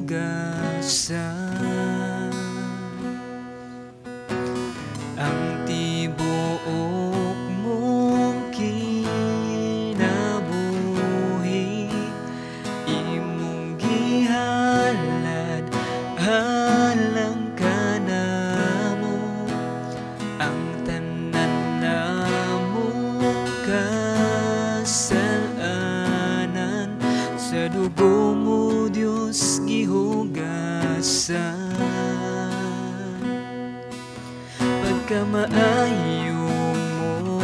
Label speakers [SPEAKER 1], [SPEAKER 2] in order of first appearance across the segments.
[SPEAKER 1] Gihugasan. Ang tibuok mong kinabuhi, imong gihalad alang kanamo. Ang tanan namong kasalanan, sa dugo mo, Dios, gihugasan. Pagkamaayo mo,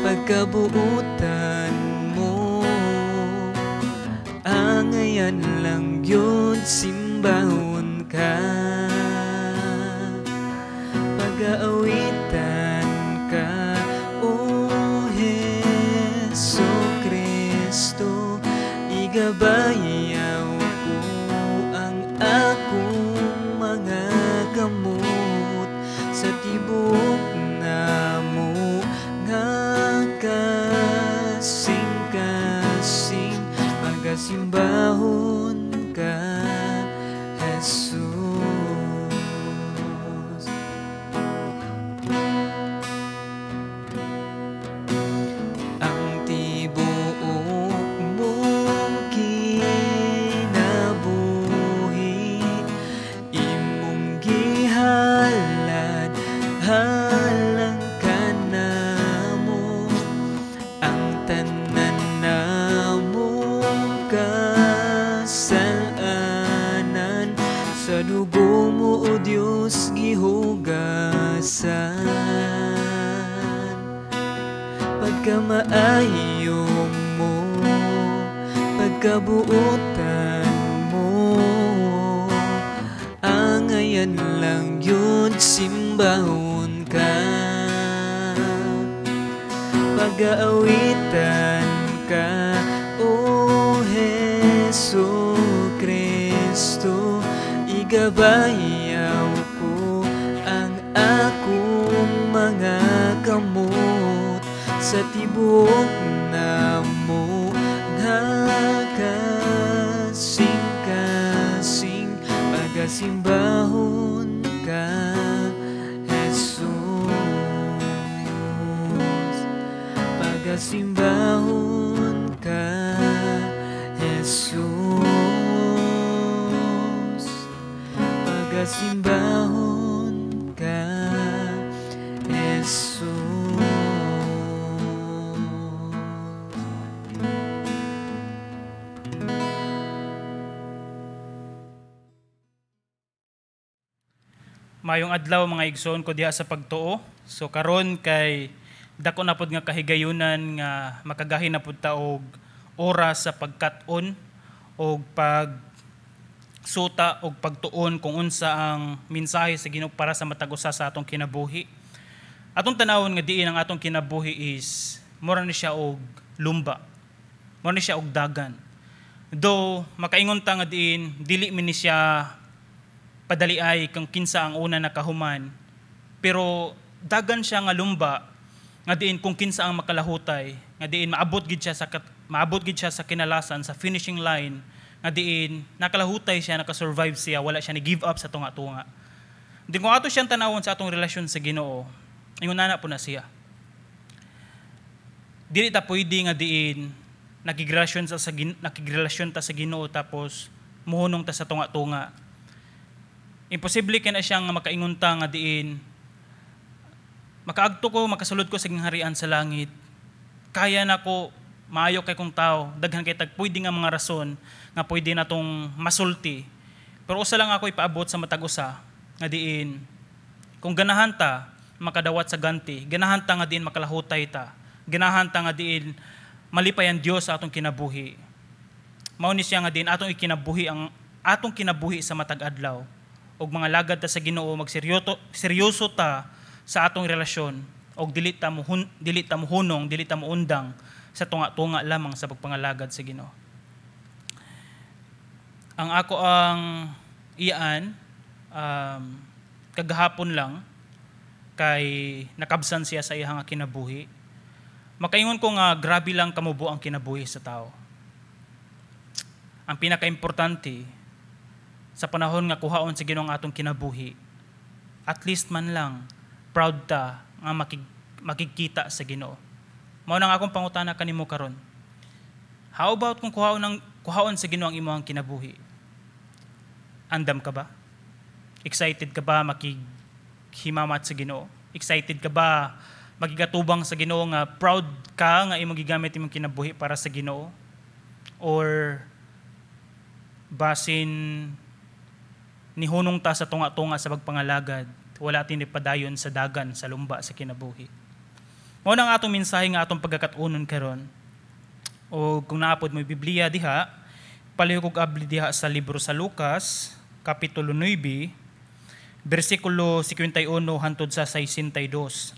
[SPEAKER 1] pagkabuutan mo, angayan lang yun simbahon ka. Pag-aawitan ka, O Hesu Kristo, igabayaw ko ang akong mga kamot sa tibuok namo nga kasing-kasing, pagasimbahon ka, Jesus. Ang tibuok mong kinabuhi, imong gihalad alang kanamo. Ang tanan namong kasalanan, sa dugo mo, O Dios, gihugasan. Pagkamaayo mo, pagkabuotan mo, angayan lang yun simbahon ka. Pag-aawitan ka, O Hesu Kristo, igabayaw ko ang akong mga kamot sa tibuok namo nga kasing-kasing, pagasimbahon ka, Jesus. Pagasimbahon ka, Jesus. Pagasimbahon ka, Jesus.
[SPEAKER 2] Mayong adlaw mga igsoon ko diha sa pagtuo. So karon kay dako na pod nga kahigayunan nga makagahi na pod ta og oras sa pagkat-on og pag suta og pagtuon kung unsa ang mensahe sa Ginoo para sa matag usa sa atong kinabuhi. Atong tanawon nga diin ang atong kinabuhi is mura ni siya og lumba. Mura ni siya og dagan. Though makaingon ta nga diin dili man ni siya padaliay kung kinsa ang una nakahuman, pero dagan siya nga lumba nga diin kung kinsa ang makalahutay, nga diin maabot gid siya sa kinalasan, sa finishing line, nga diin nakalahutay siya, nakasurvive siya, wala siya ni give up sa tunga-tunga. Di kung ato siyang tanawon sa atong relasyon sa Ginoo, ingon na po na siya. Dili ta pwede nga diin nakigrelasyon ta sa Ginoo tapos muhunong ta sa tunga-tunga. Imposible kay na siyang makaingon ta nga diin makaagto ko, makasulod ko sa gingharian sa langit. Kaya nako, maayo kay kong tao, daghan kay tag pwede nga mga rason nga pwede natong masulti. Pero usa lang ako ipaabot sa matag usa nga diin kung ganahan ta makadawat sa ganti, ganahan ta nga diin makalahutay ta, ganahan ta nga diin malipay ang Dios sa atong kinabuhi. Mao ni siya nga diin atong ikinabuhi ang atong kinabuhi sa matag adlaw. Og mga lagad ta sa Ginoo, magseryoso seryoso ta sa atong relasyon og dili ta muhunong, dili ta muundang sa tunga-tunga lamang sa pagpangalagad sa Ginoo. Ang ako ang iyaan kagahapon lang kay nakabsan siya sa iyang kinabuhi. Makaingon ko nga grabe lang kamubo ang kinabuhi sa tao. Ang pinakaimportante, Sa panahon nga kuhaon sa Ginoo ang atong kinabuhi, at least man lang proud ta nga makigkita sa Ginoo. Mao nang akong pangutana kanimo karon. How about kung kuhaon sa Ginoo ang imong kinabuhi? Andam ka ba? Excited ka ba makighimamat sa Ginoo? Excited ka ba magigatubang sa Ginoo nga proud ka nga imong gigamit imong kinabuhi para sa Ginoo? Or basin nihunong ta sa tunga-tunga sa pagpangalagad, wala tinipadayon sa dagan sa lumba sa kinabuhi? Mao nang atong mensahe nga atong pagkakat-unon karon. O kung naa pod moy Biblia diha, palihog og abli diha sa libro sa Lucas, kapitulo 9, bersikulo 51 hantod sa 62.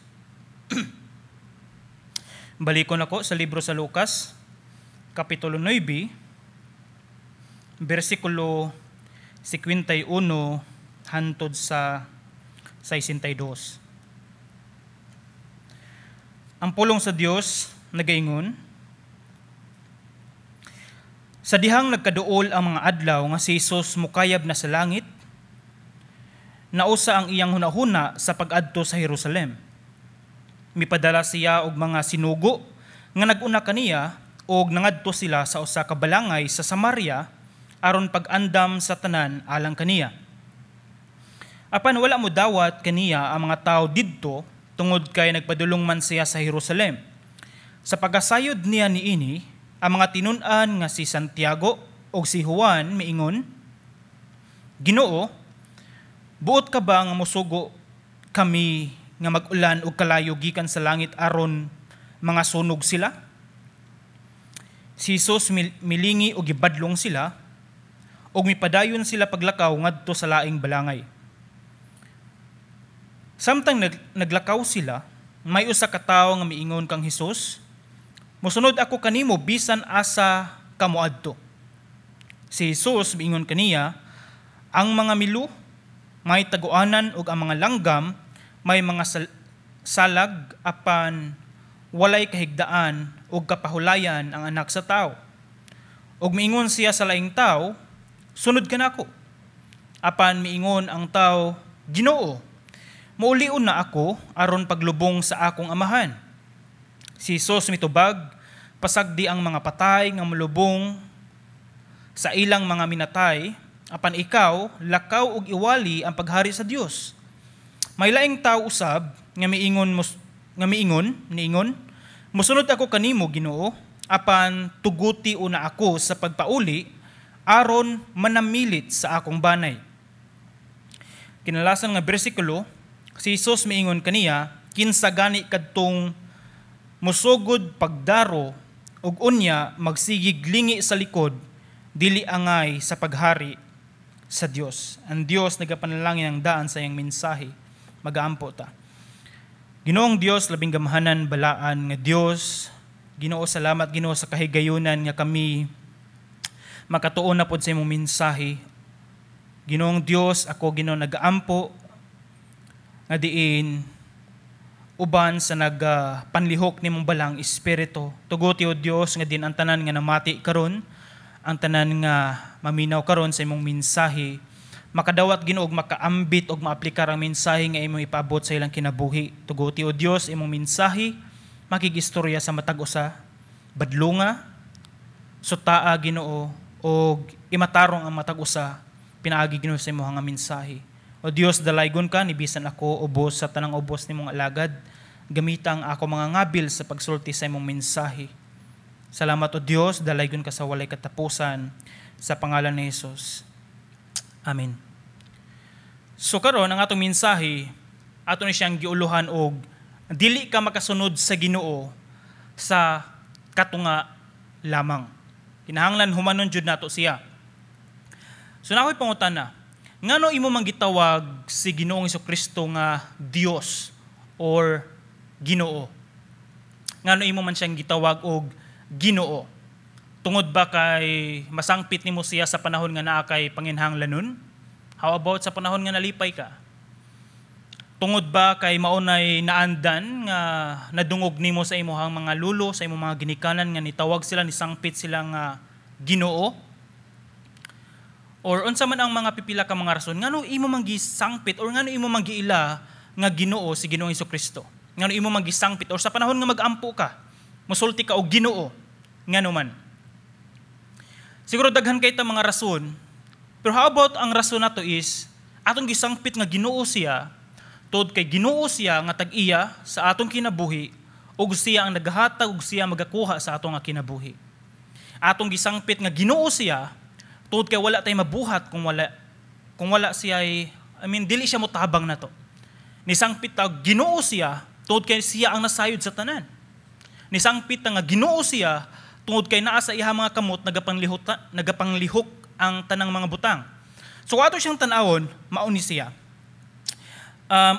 [SPEAKER 2] Balikon ako sa libro sa Lucas, kapitulo 9, bersikulo 51 hantod sa 62. Ang pulong sa Dios nagaingon, "Sa dihang nagkaduol ang mga adlaw nga si Jesus mukayab na sa langit, nausa ang iyang hunahuna sa pag-adto sa Jerusalem. Mipadala siya og mga sinugo nga nag-una kaniya og nangadto sila sa usa ka balangay sa Samaria aron pag-andam sa tanan alang kaniya. Apan wala mo dawat kaniya ang mga tao didto tungod kay nagpadulong man siya sa Jerusalem. Sa pagkasayod niya niini, ang mga tinun-an nga si Santiago ug si Juan miingon, 'Ginoo, buot ka ba nga mosugo kami nga mag-ulan og kalayo gikan sa langit aron mga sunog sila?' Si Jesus milingi og gibadlong sila ug mipadayon sila paglakaw ngadto sa laing balangay. Samtang naglakaw sila, may usa ka tawo nga miingon kang Hesus, 'Mosunod ako kanimo bisan asa ka moadto.' Si Jesus miingon kaniya, 'Ang mga milo may taguanan ug ang mga langgam may mga salag, apan walay kahigdaan ug kapahulayan ang Anak sa Tawo.' Ug miingon siya sa laing tawo, 'Sunod ka nako.' Apan miingon ang tawo, 'Ginoo, muulion na ako aron paglubong sa akong amahan.' Si Jesus mitubag, 'Pasagdi ang mga patay nga molubong sa ilang mga minatay, apan ikaw, lakaw ug iwali ang paghari sa Dios.' May laing tawo usab nga miingon niingon, 'Mosunod ako kanimo, Ginoo, apan tuguti una ako sa pagpauli aron manamilit sa akong banay.' Kinalasan nga bersikulo, si Jesus miingon kaniya, 'Kinsa gani kadtong musugod pagdaro ug unya magsigig lingi sa likod, dili angay sa paghari sa Dios.' Ang Dios nagapanalangin ang daan sa iyang mensahe. Magaampo ta. Ginoong Dios, labing gamhanan, balaan nga Dios, Ginoo, salamat, Ginoo, sa kahigayunan nga kami makatuon na pod sa imong mensahe. Ginoong Dios, ako, Ginoo, nagaampo nga diin uban sa nagpanlihok nimong Balaang Espiritu. Tuguti, o Dios, nga din ang tanan nga namati karon, ang tanan nga maminaw karon sa imong mensahe, makadawat, Ginoo, og makaambit og maaplikar ang mensahe nga imong ipaabot sa ilang kinabuhi. Tuguti, o Dios, imong mensahe makigistorya sa matag usa, badlunga, sutaa, Ginoo, og imatarong ang matag usa pinaagi, Ginoo, sa imong nga mensahe. O Dios, dalaygon ka ni bisan ako ubos sa tanang ubos nimong alagad. Gamita ang ako mga ngabil sa pagsulti sa imong mensahe. Salamat, O Dios, dalaygon ka sa walay katapusan, sa pangalan ni Jesus. Amen. So karon ang atong mensahe, ato ni siyang giuluhan og dili ka makasunod sa Ginoo sa katunga lamang. Kinahanglan humanon jud nato siya. So naa ko'y pangutana, ngano imo man gitawag si Ginoong Kristo nga Dios or Ginoo? Ngano imo man siyang gitawag og Ginoo? Tungod ba kay masangpit nimo siya sa panahon nga naa kay panginhanglanon? How about sa panahon nga nalipay ka? Tungod ba kay maunay naandan nga nadungog nimo sa imong mga lulo, sa imong mga ginikanan nga nitawag sila, nisangpit sila nga Ginoo? Or unsa man ang mga pipila ka mga rason ngano imo man gisangpit or ngano imo man giila nga Ginoo si Ginoong Kristo? Ngano imo man gisangpit or sa panahon nga magampo ka, musulti ka og Ginoo, ngano man? Siguro daghan kay ta mga rason, pero how about ang rason nato is atong gisangpit nga Ginoo siya tungod kay Ginoo siya nga tag-iya sa atong kinabuhi ug siya ang nagahatag ug siya magakuha sa atong nga kinabuhi. Atong gisangpit nga Ginoo siya tungod kay wala tay mabuhat kung wala siya ay, I mean, dili siya motabang nato. Nisangpit ta Ginoo siya tungod kay siya ang nasayod sa tanan. Nisangpit ta nga Ginoo siya tungod kay naa sa iyang mga kamot nagapanglihok ang tanang mga butang. So ato siyang tan-awon, mao ni siya.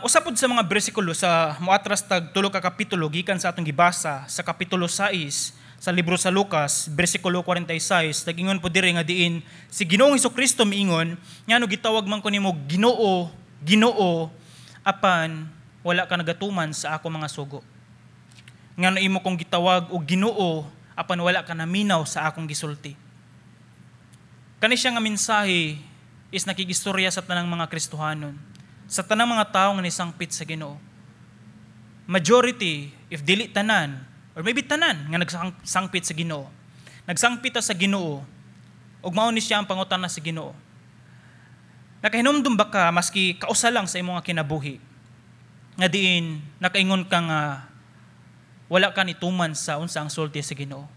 [SPEAKER 2] Usa pod sa mga bersikulo sa moatras tag 3 ka kapitulo gikan sa atong gibasa sa kapitulo 6 sa libro sa Lucas, bersikulo 46, nagingon po diri nga diin si Ginoong Kristo miingon, "Ngano gitawag man ko nimo Ginoo, Ginoo, apan wala ka nagatuman sa ako mga sugo? Ngano imo kong gitawag og Ginoo, apan wala ka naminaw sa akong gisulti?" Kani siya nga mensahe is nakigistorya sa tanang mga Kristohanon, sa tanang mga tao nga nisangpit sa Ginoo. Majority, if dili tanan, or maybe tanan nga nagsangpit sa Ginoo. Nagsangpit ta sa Ginoo ug mao ni siya ang pangutana sa Ginoo. Nakahinumdum ba ka maski kausa lang sa imong kinabuhi nga diin nakaingon ka nga wala ka nituman sa unsa ang sulti sa Ginoo?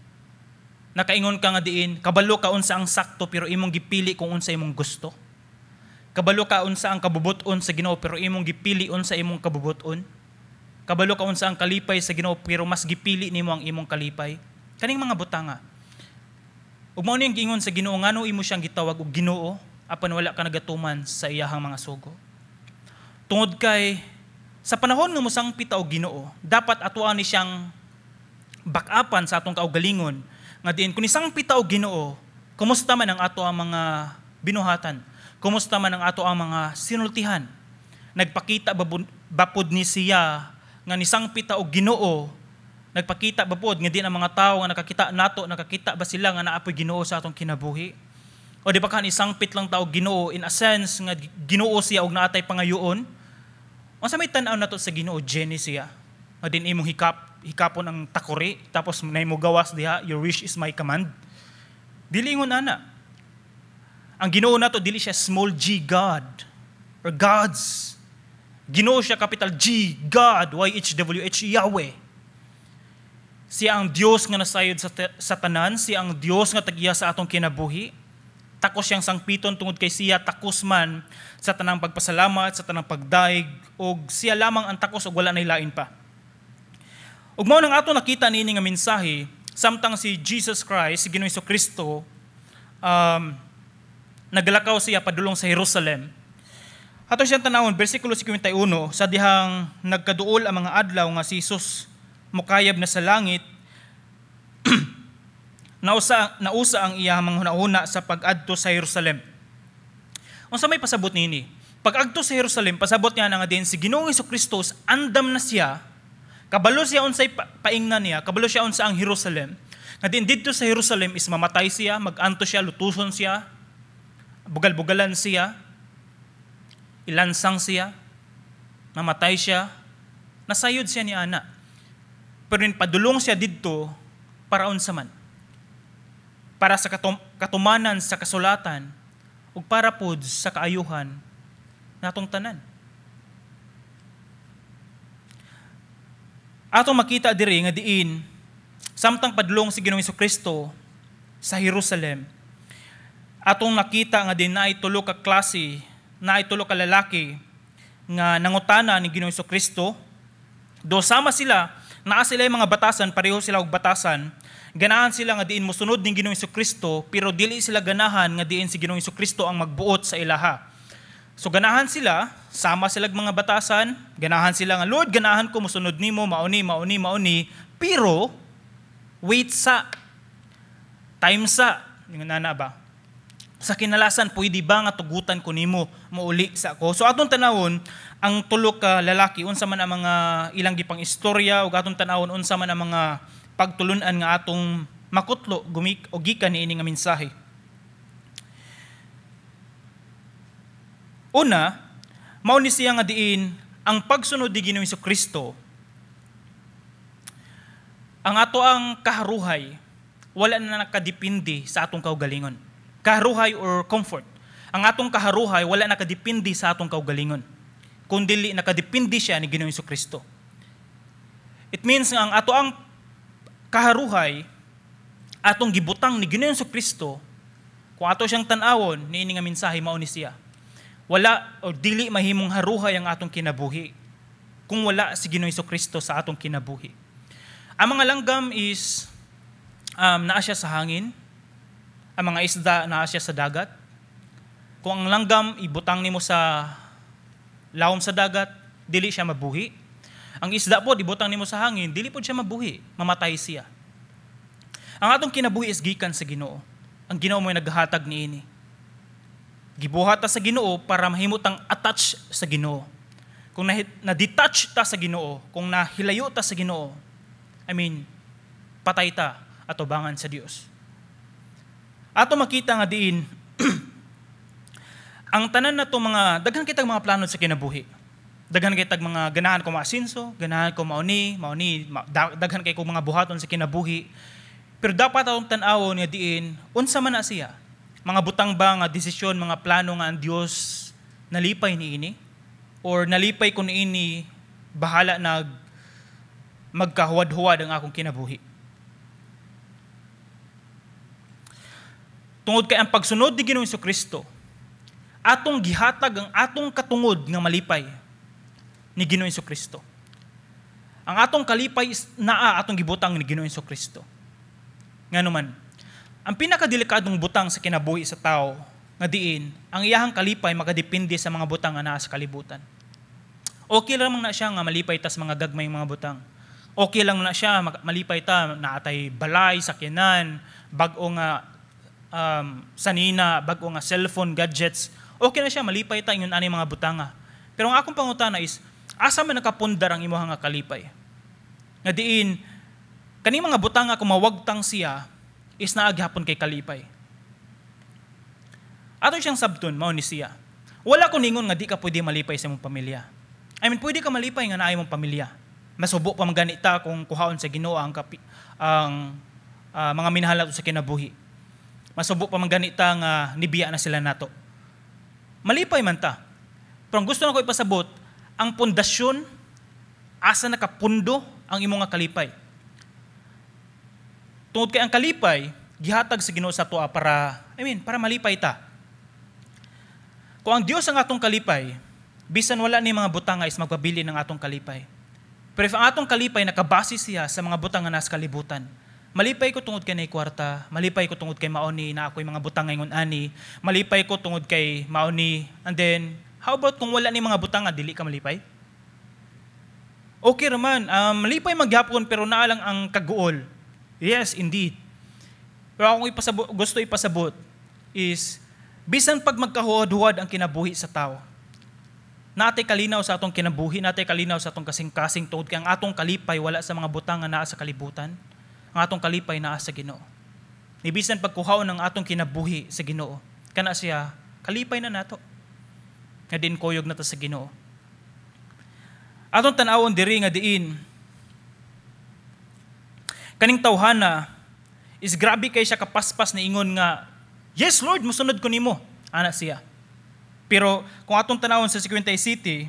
[SPEAKER 2] Nakaingon ka nga diin kabalo ka unsa ang sakto pero imong gipili kung unsa imong gusto. Kabalo ka unsa ang kabubut-on sa Ginoo pero imong gipili unsa imong kabubut-on. Kabalo ka unsa ang kalipay sa Ginoo pero mas gipili nimo ang imong kalipay. Kaning mga butanga. Ug mao ni ang giingon sa Ginoo, "Ngano imo siyang gitawag og Ginoo apan wala ka nagatuman sa iyahang mga sugo?" Tungod kay sa panahon nga mosangpit ta og Ginoo, dapat atoa ni siyang bakapan sa atong kaugalingon nga diin kung nisangpit ta og Ginoo, kumusta man ang ato ang mga binuhatan? Kumusta man ang ato ang mga sinultihan? Nagpakita ba pod ni siya nga nisangpit ta og Ginoo? Nagpakita ba pod nga di ang mga tao nga nakakita nato, nakakita ba sila nga naa poy Ginoo sa atong kinabuhi? O di ba kan isangpit lang ta og Ginoo in a sense nga Ginoo siya og naatay pangayoon? Unsa may tan-aw nato sa Ginoo, genie siya? Nga din imong hikapon ang takuri tapos nay mo gawas diha, "Your wish is my command." Dili ingon ana. Ang Ginoo nato, dili siya small g God or gods. Ginoo siya, capital G, God, YHWH, Yahweh. Siya ang Dios nga nasayod sa tanan, siya ang Dios nga tagiya sa atong kinabuhi. Takos siyang sangpiton tungod kay siya takos man sa tanang pagpasalamat, sa tanang pagdaig, ug siya lamang ang takos ug wala nay lain pa. Ug mao nang ato nakita niini nga mensahe samtang si Jesus Christ, si Ginoong Kristo, naglakaw siya padulong sa Jerusalem. Ato siyang tanawon, versikulo 51, sa dihang nagkaduol ang mga adlaw nga si Jesus mukayab na sa langit, nausa ang iyang mga hunahuna sa pag-adto sa Jerusalem. Unsa may pasabot niini? Pag-adto sa Jerusalem, pasabot niya na nga din si Ginoong Kristo, andam na siya, kabalo siya unsay paingnan niya, kabalo siya unsa ang Jerusalem. Nga din didto sa Jerusalem is mamatay siya, mag-anto siya, lutuson siya, bugal-bugalan siya, ilansang siya, mamatay siya, nasayod siya ni ana. Pero padulong siya didto para unsa man? Para sa katumanan sa kasulatan ug para pod sa kaayuhan natong tanan. Atong makita diri nga diin samtang padulong si Ginoong Kristo sa Jerusalem, atong nakita nga din naay tulo ka klase, naay tulo ka lalaki nga nangutana ni Ginoong Kristo. Do sama sila, naa sila yung mga batasan, pareho sila og batasan. Ganahan sila nga diin mosunod ning Ginoong Kristo, pero dili sila ganahan nga diin si Ginoong Kristo ang magbuot sa ilaha. So ganahan sila, sama sila mga batasan, ganahan sila nga, "Lord, ganahan ko mosunod nimo, mauni, mauni, mauni, pero wait sa time sa yung nana ba? Sa kinalasan, pwede ba nga tugutan ko nimo mouli sa ako?" So atong tanawon ang tulo ka lalaki, unsa man ang mga ilang gipang istorya, ug atong tanawon unsa man ang mga pagtulun-an nga atong makutlo gumik o gikan niini nga mensahe. Una, mao ni siya nga diin ang pagsunod ni Ginoong Kristo, ang ato ang kaharuhay wala na nakadepende sa atong kaugalingon. Kaharuhay or comfort. Ang atong kaharuhay wala nakadepende sa atong kaugalingon, kundi nakadepende siya ni Ginoong Kristo. It means nga ang ato ang kaharuhay atong gibutang ni Ginoong Kristo. Kung ato siyang tan-awon niini nga mensahe, mao ni siya. Wala o dili mahimong haruhay ang atong kinabuhi kung wala si Ginoong Kristo sa atong kinabuhi. Ang mga langgam is naa siya sa hangin. Ang mga isda, naa siya sa dagat. Kung ang langgam ibutang nimo sa lawom sa dagat, dili siya mabuhi. Ang isda po, ibutang nimo sa hangin, dili po siya mabuhi, mamatay siya. Ang atong kinabuhi is gikan sa Ginoo. Ang Ginoo mo'y naghatag niini. Gibuhat ta sa Ginoo para mahimo tang attach sa Ginoo. Kung na-detach ta sa Ginoo, kung nahilayo ta sa Ginoo, I mean, patay ta atubangan sa Dios. Ato makita nga diin ang tanan na to, mga daghan kitag mga plano sa kinabuhi. Daghan kitag mga ganahan ko maasinso, ganahan ko mauni, mauni, daghan kay ko mga buhaton sa kinabuhi. Pero dapat atong tan-awon nga diin unsa man na siya. Mga butang ba nga desisyon, mga plano nga ang Dios nalipay niini or nalipay ko niini, bahala nag magkahuwad-huwad ang akong kinabuhi. Tungod kay ang pagsunod ni Ginoong Kristo, atong gihatag ang atong katungod nga malipay ni Ginoong Kristo. Ang atong kalipay is naa atong gibutang ni Ginoong Kristo. Ngano man, ang pinakadelikadong butang sa kinabuhi sa tao nga diin, ang iyahang kalipay makadepende sa mga butang nga naa sa kalibutan. Okay lang na siya nga malipay ta sa mga gagmay mga butang. Okay lang na siya malipay ta naatay balay, sakyanan, bag-o nga sanina, bag-o nga cellphone, gadgets. Okay na siya malipay ta ingon ani mga butanga. Pero ang akong pangutana is, asa man nakapundar ang imong nga kalipay? Nga diin kani mga butanga kung mawagtang siya is naa gihapon kay kalipay. Ato siyang sabton, mao ni siya. Wala ko ningon nga di ka pwede malipay sa imong pamilya. I mean, pwede ka malipay nga naay imong pamilya. Masubo pa man gani ta kung kuhaon sa Ginoo ang mga minahal nato sa kinabuhi. Masubo pa man gani ta nga nibiya na sila nato. Malipay man ta. Pero ang gusto nako ipasabot, ang pundasyon, asa nakapundo ang imong nga kalipay. Tungod kay ang kalipay gihatag sa Ginoo sa atoa para, I mean, para malipay ta. Kung ang Dios ang atong kalipay, bisan wala ni mga butanga is magpabili ng atong kalipay. Pero if ang atong kalipay nakabase siya sa mga butanga nga nasa kalibutan, malipay ko tungod kay nay kwarta, malipay ko tungod kay mauni na ako'y mga butanga ingon ani, malipay ko tungod kay mauni, and then how about kung wala ni mga butanga, dili ka malipay? Okay raman, malipay magyapon pero naa lang ang kaguol. Yes, indeed. Pero akong gusto ipasabot is, bisan pag magkahuwad-huwad ang kinabuhi sa tao, natay kalinaw sa atong kinabuhi, natay kalinaw sa atong kasing-kasing tungod kay ang atong kalipay wala sa mga butang nga naa sa kalibutan. Ang atong kalipay naa sa Ginoo. Ni bisan pagkuhaon ang atong kinabuhi sa Ginoo, kana siya kalipay na nato. Nga din kuyog na ta sa Ginoo. Atong tan-awon diri nga diin kaning tawhana is grabe kay siya kapaspas na ingon nga, "Yes Lord, musunod ko nimo," ana siya. Pero kung atong tanawon sa 57,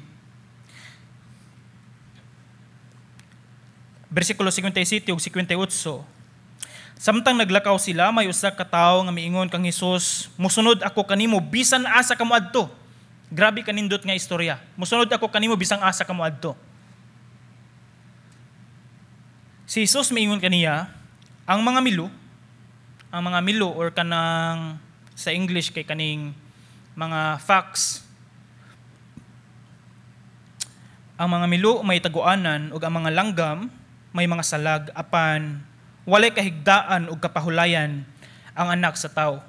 [SPEAKER 2] bersikulo 57 ug 58, samtang naglakaw sila, may usa ka tawo nga miingon kang Hesus, "Musunod ako kanimo bisan asa ka moadto." Grabe kanindot nga istorya. "Musunod ako kanimo bisan asa ka moadto." Si Jesus miingon kaniya, ang mga milo or kanang sa English kay kaning mga facts, ang mga milo may taguanan ug ang mga langgam may mga salag, apan walay kahigdaan ug kapahulayan ang Anak sa Tao.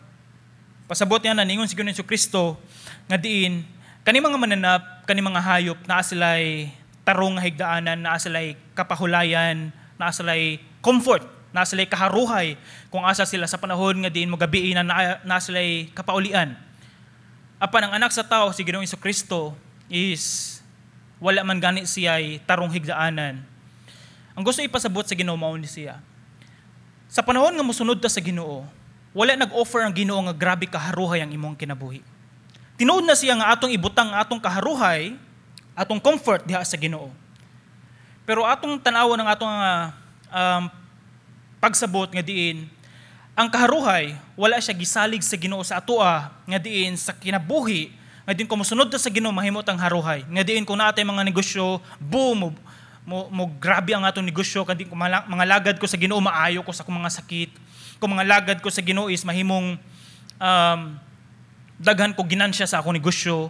[SPEAKER 2] Pasabot niya na ningon si Ginoong Kristo nga diin kani mga mananap, kani mga hayop naa sila'y tarong nga higdaanan, naa sila'y kapahulayan, naa sila'y comfort, naa sila'y kaharuhay kung asa sila sa panahon nga diin mogabi na naa sila'y kapaulian. Apan ang anak sa tao, si Ginoong Kristo, is wala man gani siya tarong higdaanan. Ang gusto ipasabot sa Ginoo, mao ni siya. Sa panahon nga mosunod ta sa Ginoo, wala nag-offer ang Ginoo nga grabe kaharuhay ang imong kinabuhi. Tinuod na siya nga atong ibutang ang atong kaharuhay, atong comfort diha sa Ginoo. Pero atong tan-awon ang atong pagsabot nga diin ang kaharuhay, wala siya gisalig sa Ginoo sa atoa nga diin sa kinabuhi nga diin kung mosunod ta sa Ginoo, mahimo tang haruhay. Nga diin kung naa tay mga negosyo, boom, mo grabe ang atong negosyo, kadi kung mga lagad ko sa Ginoo, maayo ko sa akong mga sakit. Kung mga lagad ko sa Ginoo is mahimong daghan ko ginansya sa akong negosyo.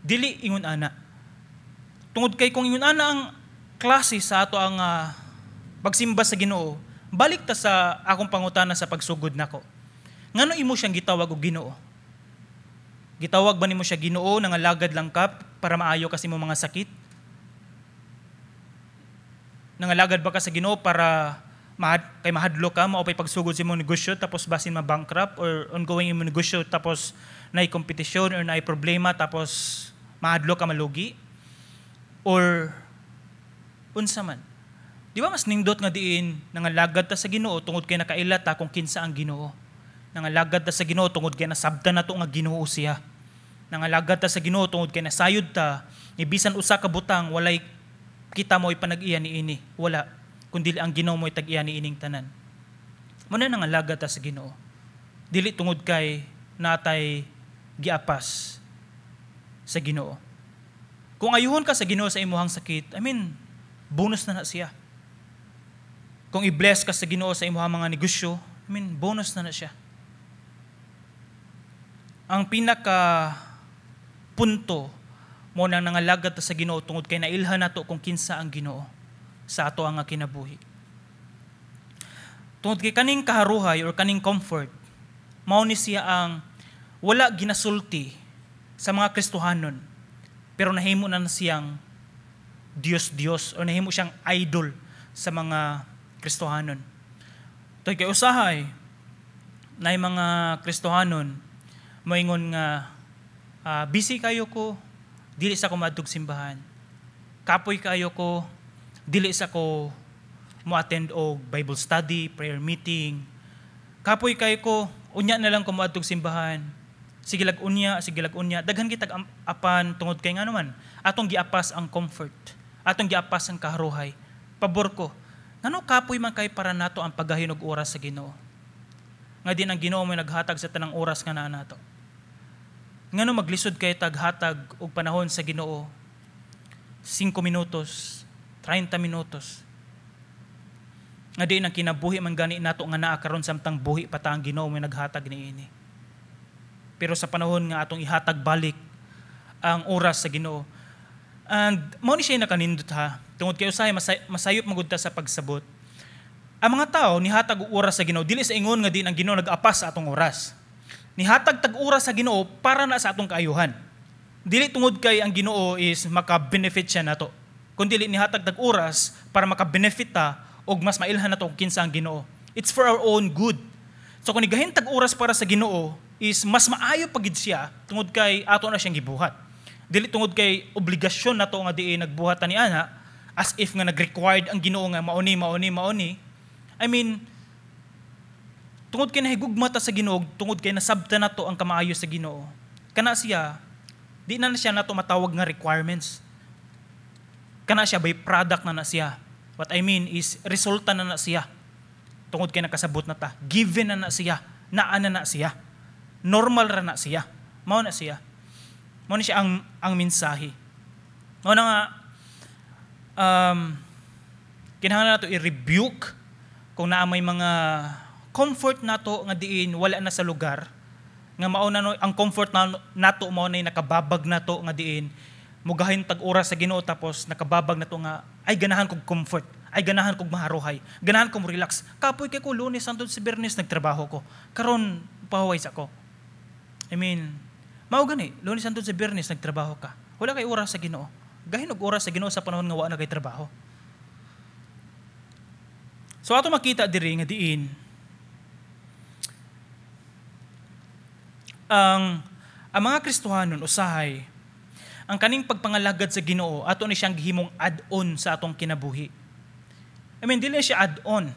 [SPEAKER 2] Dili ingon ana. Tungod kay kung ingon ana ang klase sa ato ang pagsimba sa Ginoo, balik ta sa akong pangutana sa pagsugod nako. Ngano imo siyang gitawag og Ginoo? Gitawag ba nimo siya Ginoo, nangalagad lang ka para maayo kasi mo mga sakit? Nangalagad ba ka sa Ginoo para kay mahadlo ka, mao pay pagsugod sa imong negosyo, tapos basin ma-bankrupt, or ongoing imong negosyo tapos naay kompetisyon or naay problema, tapos mahadlo ka, malugi, or unsa man? Di ba mas nindot nga diin nangalagad ta sa Ginoo tungod kay nakaila ta kung kinsa ang Ginoo? Nangalagad ta sa Ginoo tungod kay nasabtan nato nga Ginoo siya. Nangalagad ta sa Ginoo tungod kay nasayod ta ni bisan usa ka butang, walay kita mo ipanag-iya niini. Wala kundi ang Ginoo mo tag-iya niining tanan. Mao na nangalagad ta sa Ginoo. Dili tungod kay natay giapas sa Ginoo. Kung ayuhon ka sa Ginoo sa imuhang sakit, I mean, bonus na na siya. Kung i-bless ka sa Ginoo sa imuhang mga negosyo, I mean, bonus na na siya. Ang pinaka punto mao nang nangalagad ta sa Ginoo tungod kay nailhan nato kung kinsa ang Ginoo sa ato ang kinabuhi. Tungod kay kaning kaharuhay or kaning comfort, mao ni siya ang wala ginasulti sa mga Kristohanon, pero nahimo na siyang Diyos-Diyos o nahimo siyang idol sa mga Kristohanon. Tungod kay usahay na mga Kristohanon moingon nga busy kayo ko, dili sa ko maadtog simbahan. Kapoy kayo ko, dili sa ko mo attend og Bible study, prayer meeting. Kapoy kayo ko, unya na lang ko moadtog simbahan. Sige lag unya, sige lag unya. Daghan kitag apan tungod kay ngano man, atong giapas ang comfort. Atong giapas ang kaharuhay. Pabor ko. Ngano kapoy man kay para nato ang paggahin og oras sa Ginoo? Nga din ang Ginoo mo naghatag sa tanang oras nga naa nato. Ngano maglisod kay taghatag og panahon sa Ginoo? 5 minutos, 30 minutos. Nga din ang kinabuhi man gani nato nga naa karon samtang buhi pa ta, ang Ginoo mo naghatag niini. Pero sa panahon nga atong ihatag balik ang oras sa Ginoo. And mao ni siya nakanindot ha. Tungod kay usahay masayop magud ta sa pagsabot. Ang mga tao nihatag og oras sa Ginoo dili sa ingon nga di ang Ginoo nag-apas sa atong oras. Nihatag tag oras sa Ginoo para na sa atong kaayuhan. Dili tungod kay ang Ginoo is maka-benefit siya nato. Kundi nihatag tag oras para maka-benefit ta og mas mailhan nato kung kinsa ang Ginoo. It's for our own good. So kung nigahin tag oras para sa Ginoo is mas maayo pagid siya tungod kay ato na siyang gibuhat. Dili tungod kay obligasyon nato nga diin nagbuhat ta ni ana, as if nga nag-required ang Ginoo nga mauni, mauni, mauni. I mean, tungod kay nahigugma ta sa Ginoo, tungod kay nasabta nato ang kamaayo sa Ginoo. Kana siya, di na siya nato matawag nga requirements. Kana siya by product na na siya. What I mean is resulta na na siya. Tungod kay nakasabot na ta, given na na siya, naa na na siya. Normal ra na siya. Mao na siya. Mao na siya ang mensahe. Mao na nga kinahanglan nato i-rebuke kung naa may mga comfort nato nga diin wala na sa lugar nga mao na no, ang comfort na nato mao na nakababag nato nga diin mugahin tag oras sa Ginoo, tapos nakababag nato nga ay ganahan kog comfort, ay ganahan kog maharuhay, ganahan kog relax. Kapoy kay ko Lunes hangtod sa Biyernes, nagtrabaho ko, karon pahuway sa ko. I mean, mao gani, Lunes hangtod sa Biyernes nagtrabaho ka, wala kay oras sa Ginoo. Gahin og oras sa Ginoo sa panahon nga wa na kay trabaho. So ato makita diri nga diin ang Ang mga Kristohanon usahay, ang kaning pagpangalagad sa Ginoo ato ni siyang gihimong add-on sa atong kinabuhi. I mean, dili siya add-on.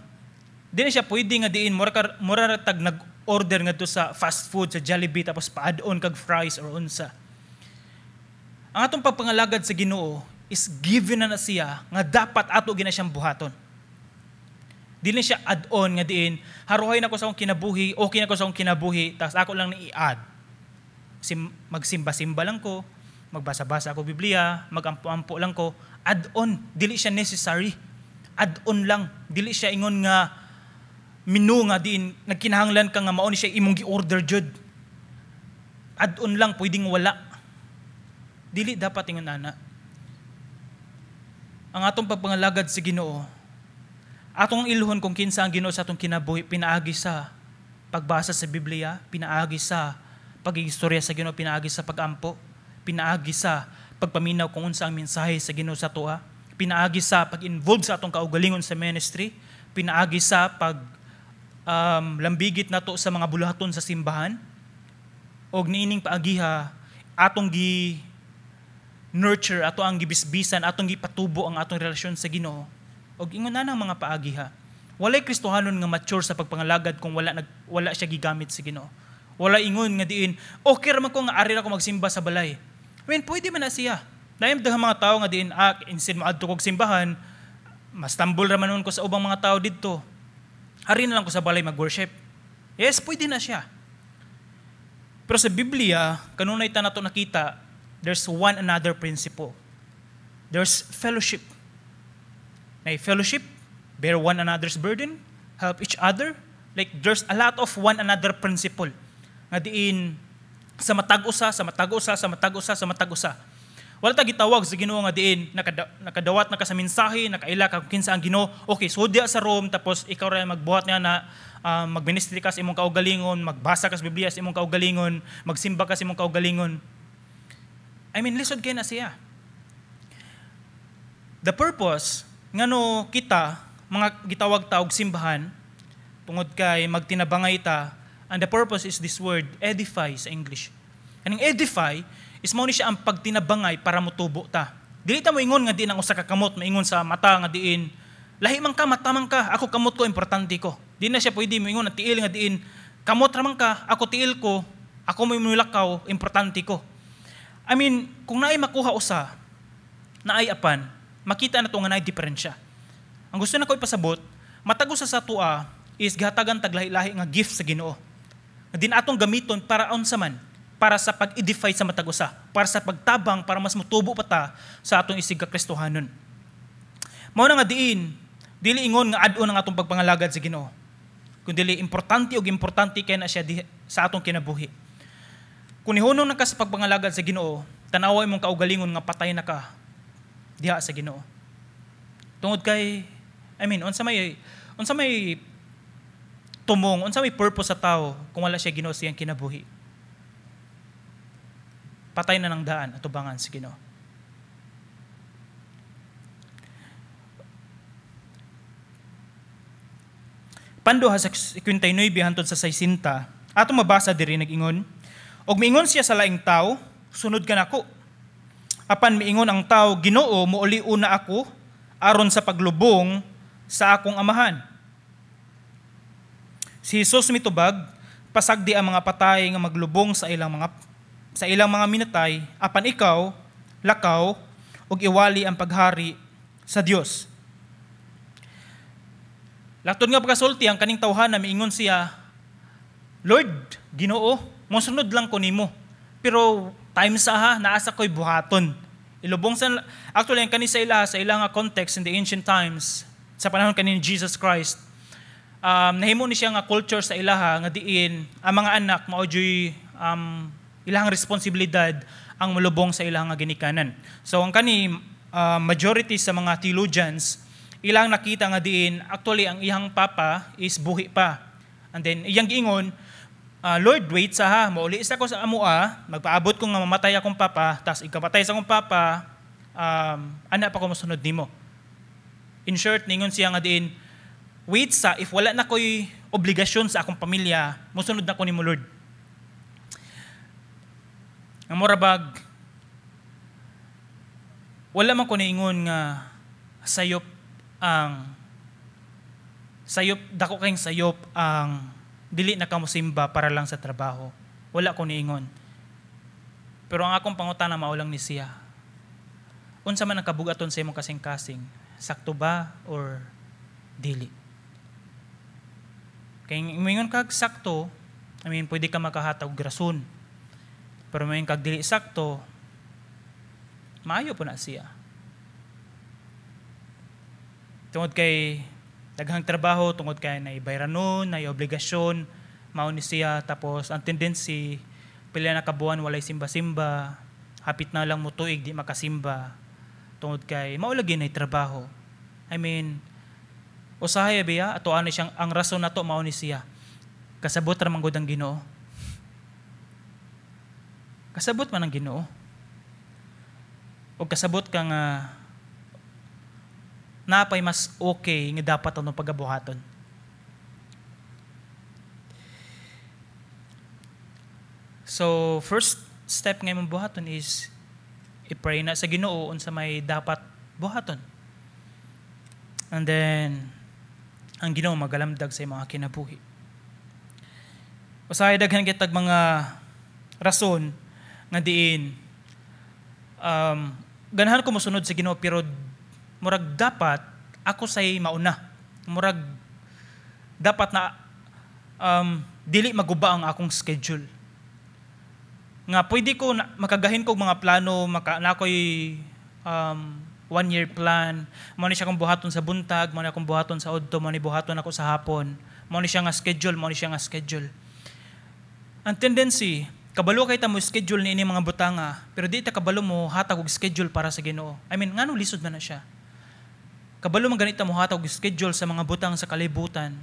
[SPEAKER 2] Dili siya pwede nga diin mura ra tag nag-order ngadto sa fast food sa Jollibee tapos pa-add-on kag fries or unsa. Ang atong pagpangalagad sa Ginoo is given na na siya nga dapat ato gina siyang buhaton. Dili siya add-on nga diin haruhay na ko sa akong kinabuhi, okay na ko sa akong kinabuhi, tapos ako lang ni i-add. Magsimba-simba lang ko, magbasa-basa ako Biblia, magampo-ampo lang ko, add-on, dili siya necessary. Add-on lang, dili siya ingon nga menu nga diin nagkinahanglan ka nga mao ni siya imong gi-order jud. Add-on lang, pwedeng wala. Dili dapat ingon ana. Ang atong pagpangalagad sa Ginoo, atong ilhon kung kinsa ang Ginoo sa atong kinabuhi, pinaagi sa pagbasa sa Biblia, pinaagi sa pagigistorya sa Ginoo, pinaagi sa pagampo, pinaagi sa pagpaminaw kung unsa ang mensahe sa Ginoo sa atoa, pinaagi sa pag-involve sa atong kaugalingon sa ministry, pinaagi sa pag lambigit nato sa mga buluhaton sa simbahan, og niining paagiha atong gi nurture, ato ang gibisbisan, atong gipatubo ang atong relasyon sa Ginoo. Og ingon na ng mga paagiha. Walay Kristohanon nga mature sa pagpangalagad kung wala siya gigamit sa Ginoo. Wala ingon nga diin, okay ra man ko nga ari ra ko magsimba sa balay. I mean, pwede man na siya. Dahil daghang mga tao nga diin, instead mo adto kog simbahan, mas tambol ra man ko sa ubang mga tao didto. Ari na lang ko sa balay mag-worship. Yes, pwede na siya. Pero sa Biblia, kanunay ta nato nakita, there's one another principle. There's fellowship. May fellowship, bear one another's burden, help each other. Like there's a lot of one another principle. Nga diin sa matag usa, sa matag usa, sa matag usa, sa matag usa. Wala ta gitawag sa Ginoo nga diin nakadawat na ka sa mensahe, nakaila ka kung kinsa ang Ginoo. Okay, so diya sa Rome tapos ikaw ra magbuhat niya na magministry ka sa imong kaugalingon, magbasa ka sa Biblia sa imong kaugalingon, magsimba ka sa imong kaugalingon. I mean, lisod kay na siya. The purpose ngano kita mga gitawag ta og simbahan tungod kay magtinabangay ta, and the purpose is this word edify sa English. Kaning edify is mao ni siya ang pagtinabangay para motubo ta. Dili ta moingon nga diin ang usa ka kamot maingon sa mata nga diin lahi man ka, mata man ka, ako kamot ko, importante ko. Di na siya pwede moingon ang tiil nga diin kamot ra man ka, ako tiil ko, ako mo mulakaw, importante ko. I mean, kung naay makuha usa, naay apan, makita na to nga naay diferensya. Ang gusto na ko ipasabot, matag usa sa atoa is gihatagan tag lahi-lahi nga gift sa Ginoo. Nga din atong gamiton para unsa man, para sa pag-edify sa matag usa, para sa pagtabang para mas motubo pa ta sa atong isig ka Kristohanon. Mao na nga diin, dili ingon nga add-on ang atong pagpangalagad sa Ginoo. Kun dili importante og importante kay na siya sa atong kinabuhi. Kung nihunong na ka sa pagpangalagad sa Ginoo, tan-awa imong kaugalingon nga patay na ka diha sa Ginoo. Tungod kay, I mean, unsa may tumong, unsa may purpose sa tao kung wala siya Ginoo sa iyang kinabuhi? Patay na ng daan atubangan sa Ginoo. Panduha sa 59 hantod sa 60, atong mabasa diri nag-ingon, og miingon siya sa laing tao, sunod ka nako. Apan miingon ang tao, Ginoo, muuli una ako aron sa paglubong sa akong amahan. Si Jesus mitubag, pasagdi ang mga patay nga maglubong sa ilang mga minatay, apan ikaw lakaw ug iwali ang paghari sa Dios. Latod nga pagkasulti ang kaning tawhana, miingon siya, Lord, Ginoo, mosunod lang ko nimo. Pero time sa ha, naasa ko'y buhaton. Ilubong sa, actually, ang kani sa ila nga context in the ancient times, sa panahon kani ni Jesus Christ, nahimo ni siya nga culture sa ilaha nga diin ang mga anak mao juy ilang responsibilidad ang molubong sa ilang nga ginikanan. So ang kani majority sa mga theologians ilang nakita nga diin actually ang iyang papa is buhi pa. And then iyang giingon, Lord, wait sa ha, mauli isa ko sa amoa, magpaabot ko nga mamatay akong papa, tas ikamatay sa akong papa, ana pa ko mosunod nimo. In short, ningon siya nga diin, wait sa, if wala na ko'y obligasyon sa akong pamilya, mosunod na ko nimo, Lord. Nga mura bag wala man ko niingon nga sayop ang sayop, dako kayong sayop ang dili na kamo simba para lang sa trabaho. Wala ko niingon. Pero ang akong pangutana mao lang ni siya. Unsa man ang kabugaton sa imong kasing-kasing? Sakto ba or dili? Kay moingon kag sakto, I mean, pwede ka makahatag og rason. Pero moingon kag dili sakto, maayo po na siya. Tungod kay daghang trabaho, tungod kay naay bayranon, naay obligasyon, mao ni siya. Tapos ang tendency, pila na kabuan walay simba-simba, hapit na lang mo tuig di makasimba. Tungod kay mao lagi nay trabaho. I mean, usahay biya ato ani siyang ang rason nato mao ni siya. Kasabot ra man gud ang Ginoo. Kasabot man ang Ginoo. Og kasabot ka nga napay mas okay nga dapat atong pagabuhaton. So first step nga imong buhaton is i-pray na sa Ginoo unsa may dapat buhaton. And then ang Ginoo magalamdag sa imong kinabuhi. Usahay daghan kitag mga rason nga diin ganahan ko mosunod sa Ginoo pero murag dapat ako say mauna. Murag dapat na dili maguba ang akong schedule. Nga pwede ko na, makagahin ko mga plano, maka na ako'y 1 year plan. Mao ni siya akong buhaton sa buntag, mao ni akong buhaton sa udto, mao ni buhaton ako sa hapon. Mao ni siya nga schedule, mao ni siya nga schedule. Ang tendency, kabalo kay ta mo schedule niini mga butanga, pero di ta kabalo mo hatag og schedule para sa Ginoo. I mean, ngano lisod man na siya? Kabalo man ganita mo hatag og schedule sa mga butang sa kalibutan.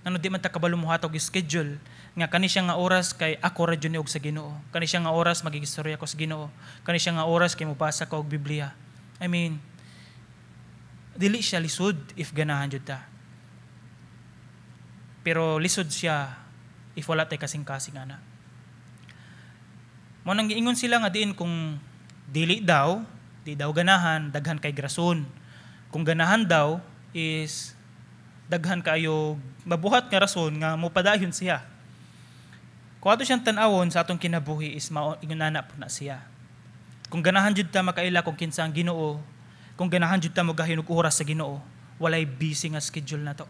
[SPEAKER 2] Ngano di man ta kabalo mo hatag og schedule nga kani siya nga oras kay ako ra jud ni og sa Ginoo. Kani siya nga oras magigistorya ko sa Ginoo. Kani siya nga oras kay mobasa ko og Biblia. I mean, dili siya lisod if ganahan jud ta. Pero lisod siya if wala tay kasing-kasing ana. Mo nang giingon sila nga diin kung dili daw, di daw ganahan, daghan kay grason. Kung ganahan daw is daghan kayo mabuhat nga rason nga mopadayon siya. Kung ato siyang tan-awon sa atong kinabuhi is mao ingon ana po na siya. Kung ganahan jud ta makaila kung kinsa ang Ginoo, kung ganahan jud ta mogahin og oras sa Ginoo, walay busy nga schedule na to.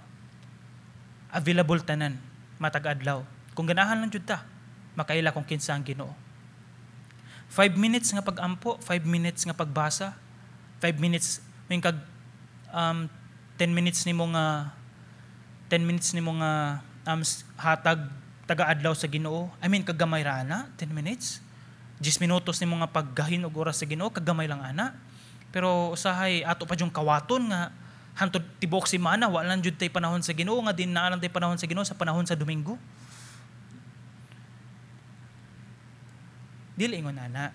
[SPEAKER 2] Available tanan matag adlaw. Kung ganahan lang jud ta makaila kung kinsa ang Ginoo. 5 minutes nga pag-ampo, 5 minutes nga pagbasa, 5 minutes may kag 10 minutes nimo nga 10 minutes nimo nga hatag taga-adlaw sa Ginoo. I mean, kagamay ra ana, 10 minutes. 10 minutos nimo nga paggahin og oras sa Ginoo, kagamay lang ana. Pero usahay ato pa jung kawaton nga hantod tibuok semana wa lang jud tay panahon sa Ginoo, nga din naa lang tay panahon sa Ginoo sa panahon sa Domingo. Dili ingon ana.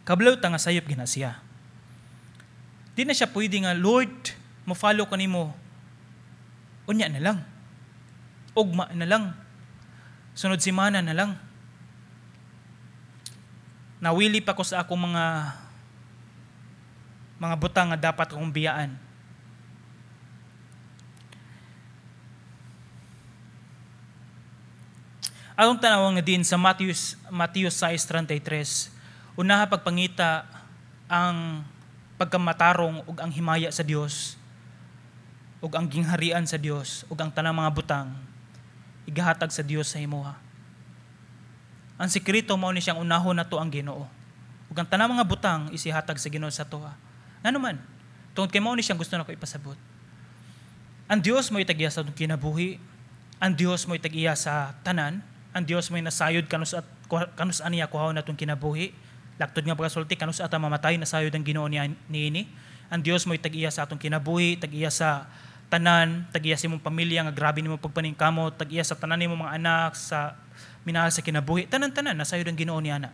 [SPEAKER 2] Kablaw ta nga sayop gina siya. Di na siya pwede nga, Lord, mo-follow ko nimo. Unya na lang. Ugma na lang. Sunod semana na lang. Nawili pa ko sa akong mga butang nga dapat akong biyaan. Atong tanawang nga din sa Matthew 6:33, unaha pagpangita ang pagkamatarong ug ang himaya sa Dios ug ang gingharian sa Dios ug ang tanang mga butang igahatag sa Dios sa imuha. Ang sekreto mao ni siyang unahon nato ang Ginoo. Ug ang tanang mga butang isihatag sa Ginoo sa tuha. Ngano man? Tungod kay mao ni siyang gusto nako ipasabot. Ang Dios mo'y tag-iya sa atong kinabuhi. Ang Dios mo'y tag-iya sa tanan. Ang Dios mo'y nasayod kanus at kanus aniya kuhaon natong kinabuhi. Laktod nga pagkasulti kanus ata mamatay nasayod ang Ginoo niini. Ang Dios mo'y tag-iya sa atong kinabuhi, tag-iya sa tanan, tag-iya sa imong pamilya nga grabe nimo pagpaningkamot, tag-iya sa tanan nimo mga anak, sa minahal sa kinabuhi, tanan-tanan nasayod ang Ginoo ni ana.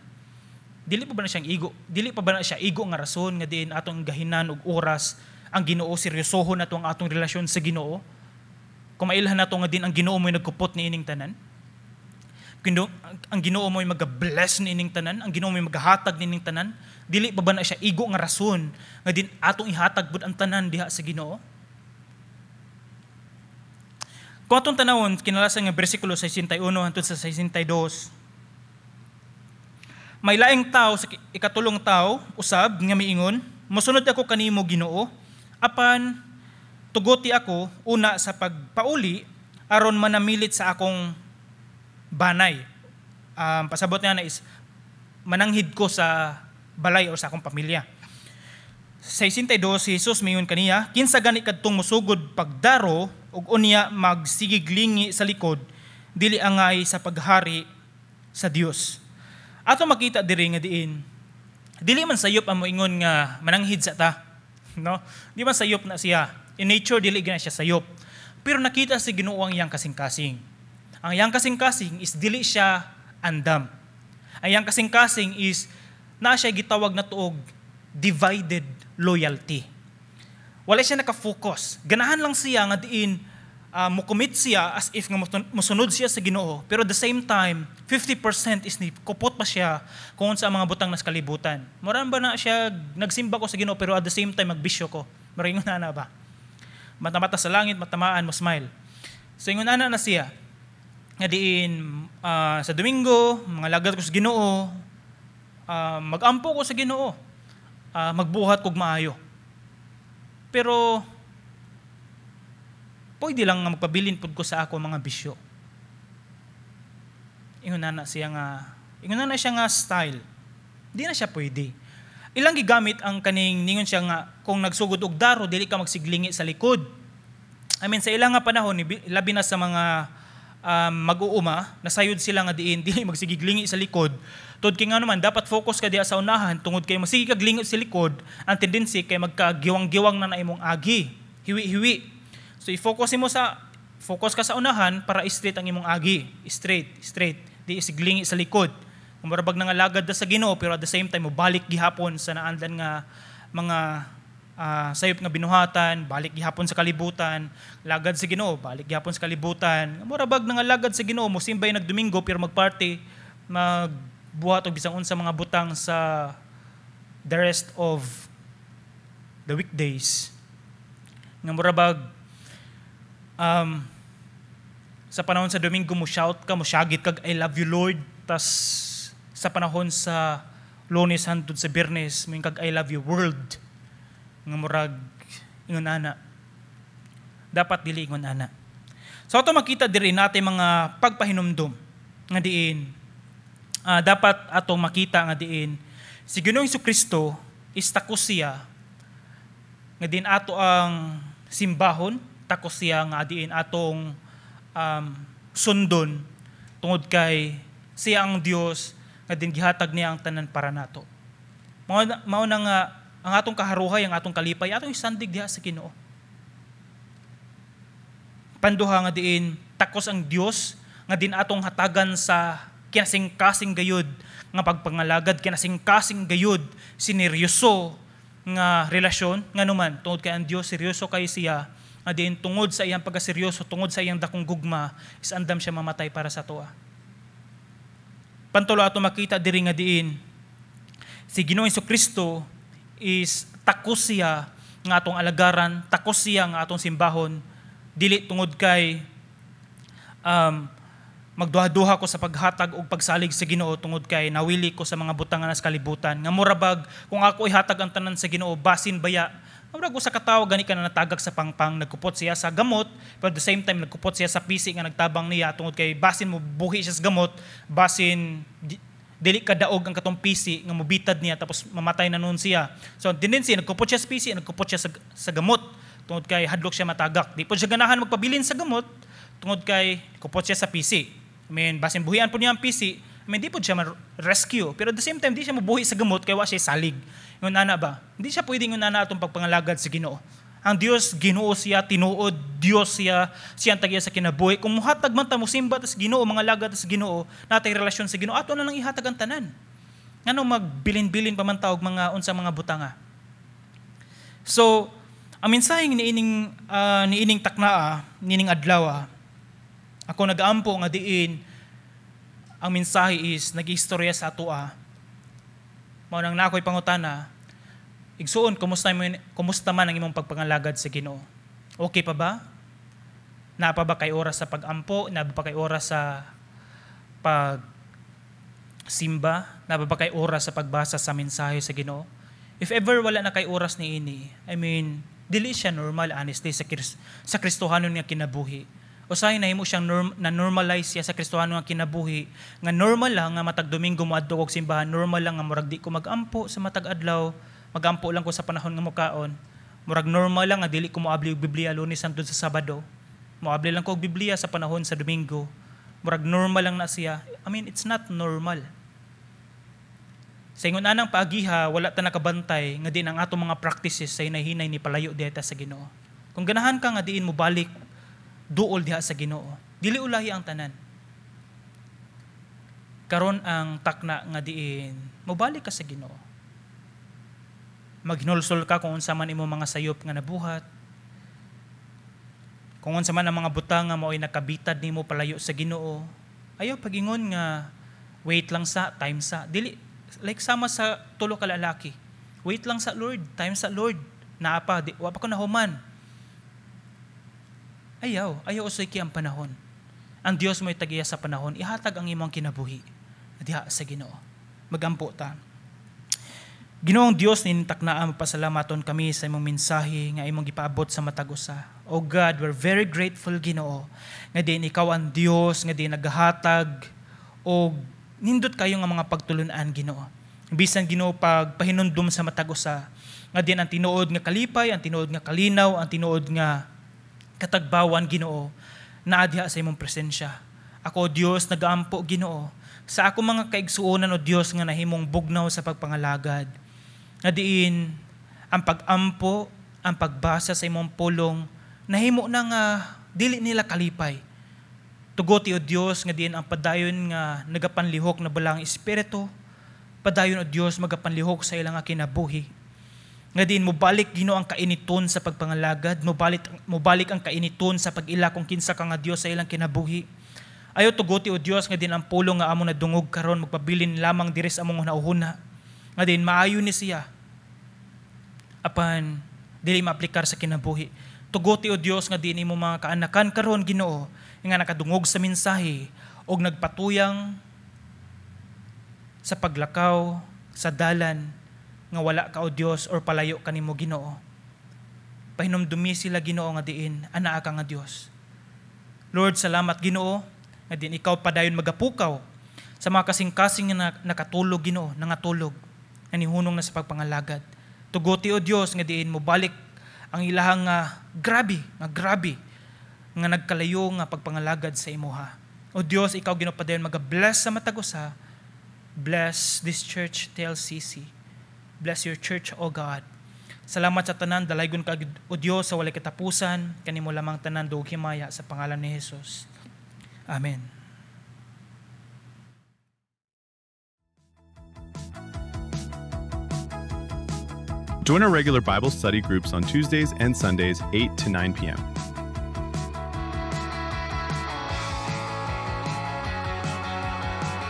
[SPEAKER 2] Dili pa ba na siyang igo? Dili pa ba na siya igo nga rason nga diin atong gahinan og oras ang Ginoo, seryosohon nato ang atong relasyon sa Ginoo? Kung mailhan nato nga din ang Ginoo mo'y nagkupot niining tanan. Ang Ginoo mo'y maga-bless niining tanan, ang Ginoo mo'y magahatag niining tanan. Dili pa ba na siya igo nga rason nga din atong ihatag pud ang tanan diha sa Ginoo? Kung atong tanawon, kinalasan nga bersikulo 61 hangtod sa 62, may laing tao sa ikatulong tao usab nga miingon, "Mosunod ako kanimo, Ginoo, apan tugoti ako una sa pagpauli aron manamilit sa akong banay." Pasabot niya na is mananghid ko sa balay o sa akong pamilya. Sa 62, si Jesus miingon kaniya, "Kinsa gani kadtong musugod pagdaro ug unya magsigig lingi sa likod, dili angay sa paghari sa Dios." Ato makita diri nga diin dili man sayop ang moingon nga mananghid sa ta, no? Di man sayop na siya. In nature, dili gina siya sayop. Pero nakita si Ginoo ang iyang kasing-kasing. Ang iyang kasing-kasing is dili siya andam. Ang iyang kasing-kasing is na siya gitawag na tuog divided loyalty. Wala siya naka-focus. Ganahan lang siya nga diin mo-commit siya as if nga mosunod siya sa Ginoo. Pero at the same time, 50% is ni kupot pa siya kung sa mga butang nas kalibutan. Mura ba na siya, nagsimba ko sa Ginoo pero at the same time magbisyo ko. Maringon na ba? Mata-mata sa langit, matamaan mo smile. So ingon ana na siya nga diin sa Domingo, mga lagad ko sa Ginoo, magampo ko sa Ginoo, magbuhat kog maayo. Pero pwede lang nga magpabilin pud ko sa ako mga bisyo. Ingon na siya nga style. Di na siya pwede. Ilang gigamit ang kaning ningon siya nga kung nagsugod og daro, dili ka magsiglingi sa likod. I mean, sa ilang nga panahon, labi na sa mga mag-uuma, nasayod sila nga diin dili magsigiglingi sa likod. Tungod kay nga naman dapat focus ka diha sa unahan, tungod kay masige kag lingi sa likod, ang tendency kay magkagiwang-giwang na na imong agi, hiwi-hiwi. So i-focus mo sa focus ka sa unahan para straight ang imong agi, straight, straight, di isiglingi sa likod. Kung murabag nangalagad da sa Ginoo pero at the same time mo balik gihapon sa naandan nga mga sayop nga binuhatan, balik gihapon sa kalibutan, lagad sa Ginoo, balik gihapon sa kalibutan. Murabag nangalagad sa Ginoo, mo simbay nagdomingo pero magparty, magbuhat og bisang unsa mga butang sa the rest of the weekdays. Nga murabag sa panahon sa Domingo mo shout ka, mo syagit kag "I love you, Lord," tas sa panahon sa Lunes hantod sa Biyernes mo kag "I love you, world." Nga murag ingon ana. Dapat dili ingon ana. So ato makita diri natin mga pagpahinumdum nga diin dapat atong makita nga diin si Ginoong Kristo is takos siya nga diin ato ang simbahon, takos siya nga diin atong sundon tungod kay siya ang Dios nga din gihatag niya ang tanan para nato. Mao na nga ang atong kaharuhay, ang atong kalipay, atong isandig diha sa Ginoo. Panduha nga diin takos ang Dios nga din atong hatagan sa kinasingkasing gayud nga pagpangalagad, kinasingkasing gayud sineryoso nga relasyon, nga numan tungod kay ang Dios seryoso kay siya nga diin tungod sa iyang pagkaseryoso, tungod sa iyang dakong gugma, is andam siya mamatay para sa atoa. Pantulo, ato makita diri nga diin si Ginoong Kristo is takos siya nga atong alagaran, takos siya nga atong simbahon, dili tungod kay magduha-duha ko sa paghatag og pagsalig sa Ginoo tungod kay nawili ko sa mga butang nga sa kalibutan. Nga murabag kung ako ihatag ang tanan sa Ginoo, basin baya murag usa ka tawo gani ka na natagak sa pangpang, nagkupot siya sa gamot pero at the same time nagkupot siya sa pisi nga nagtabang niya tungod kay basin mo buhi siya sa gamot, basin dili ka daog ang katong pisi nga mobitad niya tapos mamatay na noon siya. So ang tendency, nagkupot siya sa pisi, nagkupot siya sa gamot tungod kay hadlok siya matagak. Di po siya ganahan magpabilin sa gamot tungod kay kupot siya sa pisi. I mean, basin buhian po niya ang pisi, I mean, di po siya ma-rescue. Pero at the same time, di siya mabuhi sa gamot kay wa siya salig. Ingon ana ba? Hindi siya pwedeng ingon ana atong pagpangalagad sa Ginoo. Ang Dios, Ginoo siya, tinuod, Dios siya, siya ang tag-iya sa kinabuhi. Kung muhatag man ta, musimba ta sa Ginoo, mga lagad ta sa Ginoo, natay relasyon sa Ginoo, ato na lang ihatag ang tanan. Ngano magbilin-bilin pa man ta og mga unsa mga butanga? So, ang mensaheng niining taknaa, niining adlaw, ako nagaampo nga diin ang Ang mensahe is nag-istorya sa atoa. Mao nang naa ko'y pangutana, igsuon, kumusta man ang imong pagpangalagad sa Ginoo? Okay pa ba? Naa pa ba kay oras sa pag-ampo? Naa pa kay oras sa pag simba? Naa pa ba kay oras sa pagbasa sa mensahe sa Ginoo? If ever wala na kay oras ni ini, I mean, dili siya normal, honestly, sa Kristohanon nga kinabuhi. Usahay nahimo siyang na normalize siya sa Kristohanon nga kinabuhi, nga normal lang nga matag Domingo moadto kog simbahan, normal lang nga murag di ko magampo sa matag adlaw, magampo lang ko sa panahon nga mukaon. Murag normal lang nga dili ko moabli og Biblia Lunes hangtod sa Sabado. Moabli lang ko og Biblia sa panahon sa Domingo. Murag normal lang na siya. I mean, it's not normal. Sa ingon anang paagiha, wala ta nakabantay nga din ang atong mga practices sa hinay-hinay ni palayo diha sa Ginoo. Kung ganahan ka nga diin mo balik duol diha sa Ginoo, dili ulahi ang tanan. Karon ang takna nga diin mobalik ka sa Ginoo. Maghinulsol ka kung unsa man imo mga sayop nga nabuhat. Kung unsa man ang mga butang nga mao'y nakabitad nimo palayo sa Ginoo, ayaw pagingon nga wait lang sa time sa dili, like sama sa tulo ka lalaki. Wait lang sa Lord, time sa Lord. Naa pa, di, wa pa ko nahuman. Ayaw, ayaw usiki ang panahon. Ang Dios mo'y tagiya sa panahon, ihatag ang imong kinabuhi diha sa Ginoo. Magampo ta. Ginoong Dios, ninintaknaa mapasalamaton kami sa imong mensahe nga imong gipaabot sa matag usa. Oh God, we're very grateful, Ginoo, nga din ikaw ang Dios nga din nagahatag og nindot kayo nga mga pagtulunan, Ginoo. Bisan, Ginoo, pag pahinumdum sa matag usa nga din ang tinuod nga kalipay, ang tinuod nga kalinaw, ang tinuod nga katagbawan, Ginoo, naa diha sa imong presensya. Ako, Dios, nagaampo, Ginoo, sa ako mga kaigsuonan, o Dios, nga nahimong bugnaw sa pagpangalagad. Nga diin ang pagampo, ang pagbasa sa imong pulong, nahimo na nga dili nila kalipay. Tugoti, o Dios, nga diin ang padayon nga nagapanlihok na balang espiritu, padayon, o Dios, magapanlihok sa ilang kinabuhi. Nga diin mobalik, Ginoo, ang kainiton sa pagpangalagad, mobalik ang kainiton sa pag-ila kung kinsa ka nga Dios sa ilang kinabuhi. Ayo tugoti, o Dios, nga din ang pulong nga among nadungog karon magpabilin lamang diri sa among hunahuna. Nga din maayo ni siya apan dili maaplikar sa kinabuhi. Tugoti, o Dios, nga din imo mga kaanakan karon, Ginoo, nga nakadungog sa mensahe og nagpatuyang sa paglakaw sa dalan nga wala ka, o Dios, or palayo kanimo, Ginoo. Pahinumdumi sila, Ginoo, nga diin anaa ka nga Dios. Lord, salamat, Ginoo, nga din ikaw padayon magapukaw sa mga kasing-kasing nga nakatulog, Ginoo, nangatulog, nga nihunong na sa pagpangalagad. Tugoti, o Dios, nga diin mo balik ang ilahang nga grabe nga nagkalayo nga pagpangalagad sa imuha. O Dios, ikaw, Ginoo, padayon maga-bless sa matag usa. Bless this church, TLCC. Bless your church, O God. Salamat sa tanan, dalaygon ka, O Dios, sa walay katapusan, kanimo lamang tanan duog himaya sa pangalan ni Jesus. Amen.
[SPEAKER 3] Join our regular Bible study groups on Tuesdays and Sundays, 8 to 9 p.m.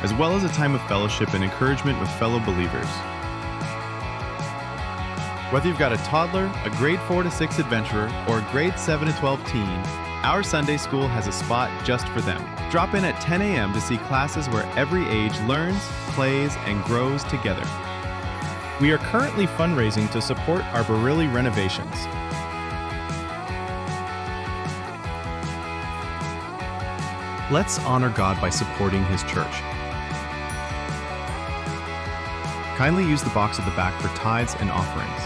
[SPEAKER 3] As well as a time of fellowship and encouragement with fellow believers. Whether you've got a toddler, a grade 4 to 6 adventurer, or a grade 7 to 12 teen, our Sunday school has a spot just for them. Drop in at 10 a.m. to see classes where every age learns, plays, and grows together. We are currently fundraising to support our Barili renovations. Let's honor God by supporting His church. Kindly use the box at the back for tithes and offerings.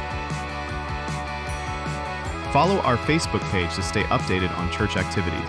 [SPEAKER 3] Follow our Facebook page to stay updated on church activities.